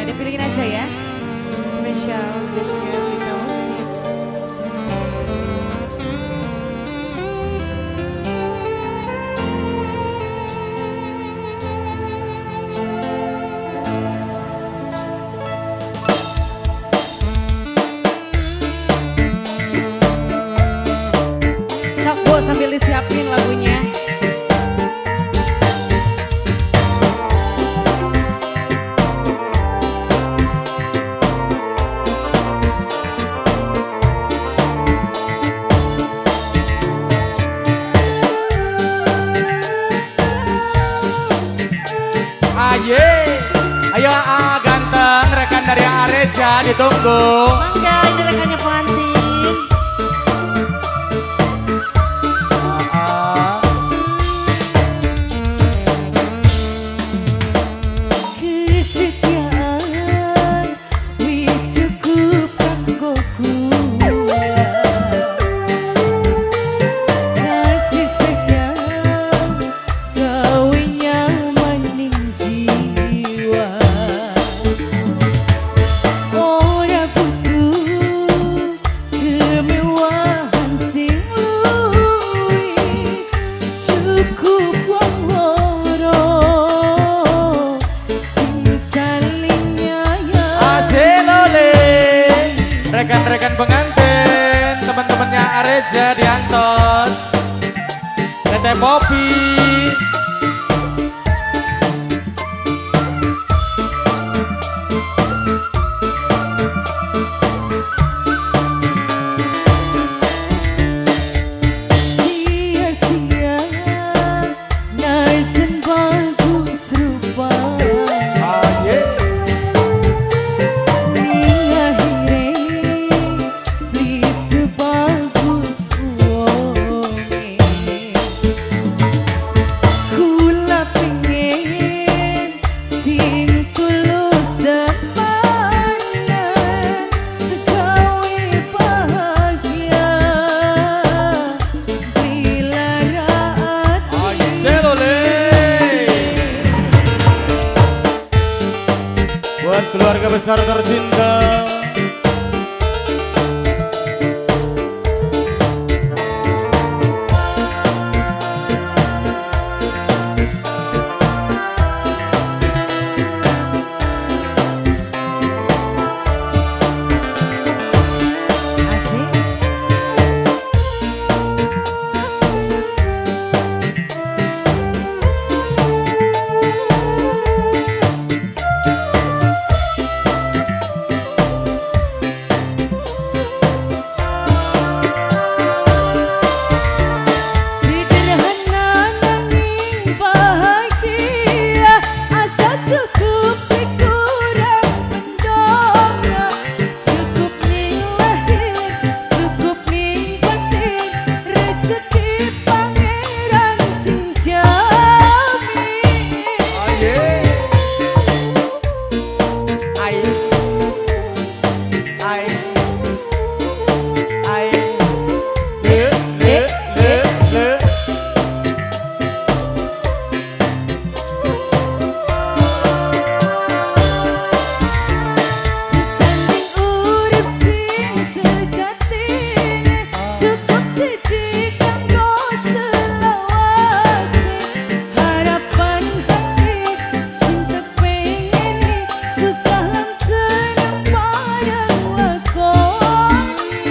Gimana dipilihin aja ya. Spesial Lita Musik. Sok Bu sambil disiapin lagunya. Aye, ayo AA ganteng, rekan dari Areja ditunggu. Mangga, ini rekannya pengantin. Kesetiaan wis cukup kanggo kula. Kasih sayang gawe nyaman ning jiwa. Ora butuh kemewahan sing luwih, cukup wong loro sing saling nyayang. Aselole, rekan-rekan pengantin, teman-temannya Areja diantos, Teteh Popi. Sia-sia najan bagus rupa, Aye. ning akhire beli sebagus wonge. Kula pengen sing tulus damanan, gawe bahagia bila ati. Aselole. Buat keluarga besar tercinta. Asik. Sederhana nanging bahagia, asa cukup kurang mendonga. Cukup ning lahir, cukup ning batin, rezeki pangeran sing jamin. Aye. Ai. Ai. Ai. Le le le le. Sesanding urip sing sejatine, cukup siji kanggo selawase. Harapan hati sing kepengini, susah lan seneng bareng lakoni.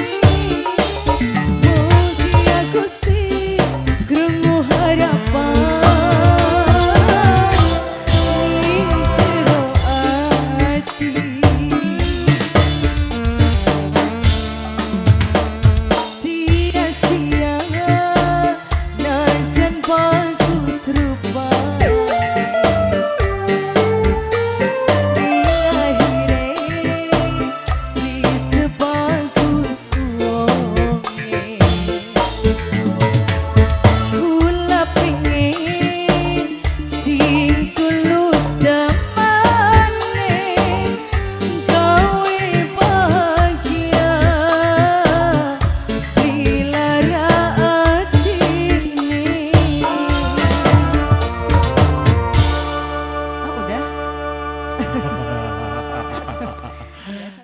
Mugia Gusti krungu harapan ning jero ati. Sia-sia najan bagus rupa, ning akhire beli sebagus wonge. Kula pengen sing tulus damane, gawe bahagia bila atine. Oh, udah.